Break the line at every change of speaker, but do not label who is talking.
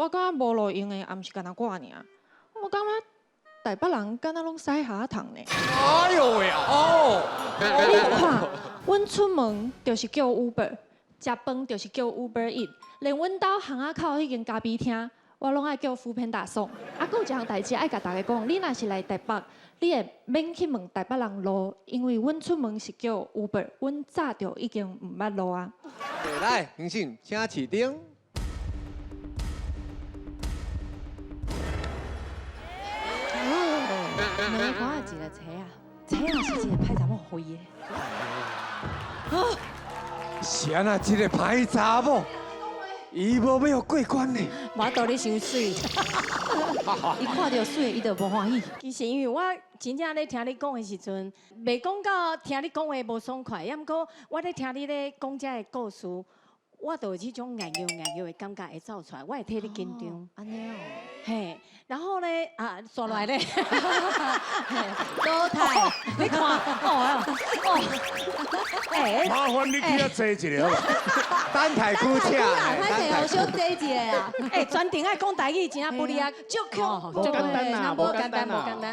我感覺無路用的也毋是干焦我爾，我感覺台北人敢若攏屎礐桶呢。
哎呦喂哦！
你看，阮出門就是叫 Uber，食飯就是叫 Uber Eats，連阮兜巷仔口彼間咖啡廳，我攏愛叫 foodpanda 送。啊，閣有一項代誌愛共大家講，你若是來台北，你會免去問台北人路，因為阮出門是叫 Uber，阮早就已經毋捌路啊。
來，欣欣，請試燈。
你看一个車啊，車啊是一个歹查某予伊的。
是按怎這个歹查某，伊無欲予過關呢？
無道理傷媠，伊看著媠，伊就無歡喜。
其實因為我真正咧聽你講的時陣，袂講到聽你講話無爽快，抑毋過我咧聽你咧講這个故事，我就有這種硬拗硬拗的感覺會走出來，我會替你緊張。
按呢哦，
嘿，然後咧啊，煞落來咧，
倒退，
你看，哦哦，欸，
麻煩你去遐坐一下好無？
等待區請，
歹勢予小坐一下啦。
欸，全程愛講台語，真正不離啊，足強，
無簡單啦，無簡單啦。
無簡單。